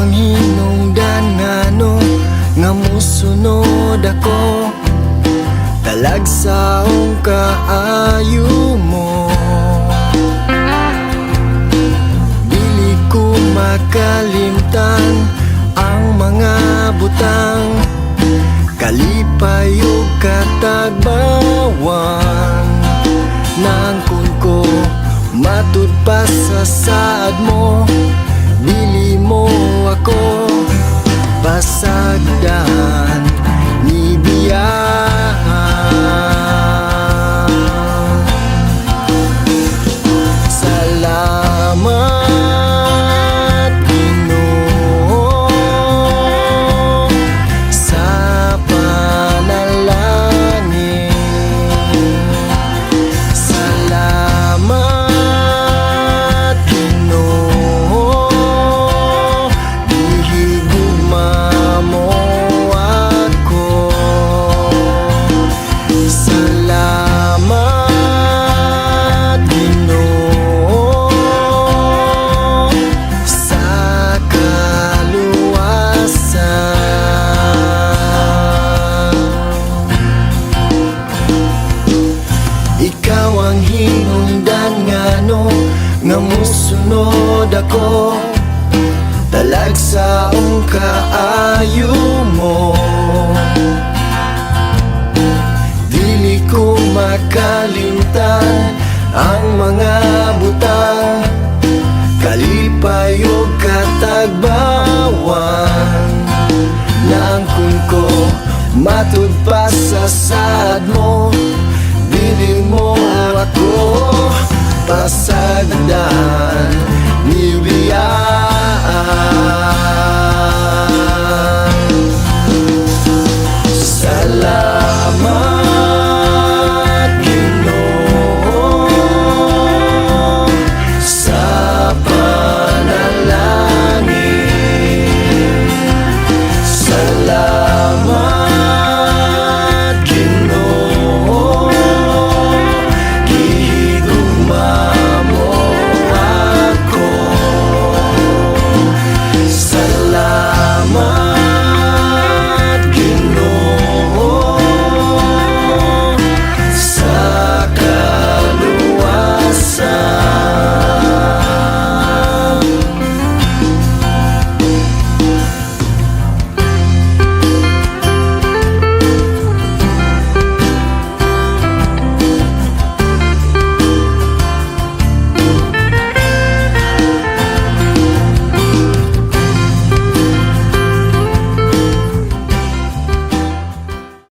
Ikaw ang hinungdan ngano nga musunod ako. Talagsaong kaayo mo. Dili ko makalimtan ang mga butang, kalipay ug katagbawan. Nangkon ko matud pa sa saad mo. Dili mo ako pasagdan ni biyahan. Salamat, Ginoo, sa panalangin. Salamat, Ginoo, gihigugma mo ako. Salamat, Ginoo, sa kaluwasan. Ikaw ang hinungdan ngano nga musunod ako. Talagsaong kaayo mo. Dili ko makalimtan ang mga butang, kalipay ug katagbawan. Naangkon ko matud pa sa saad mo. Dili mo ako pasagdan.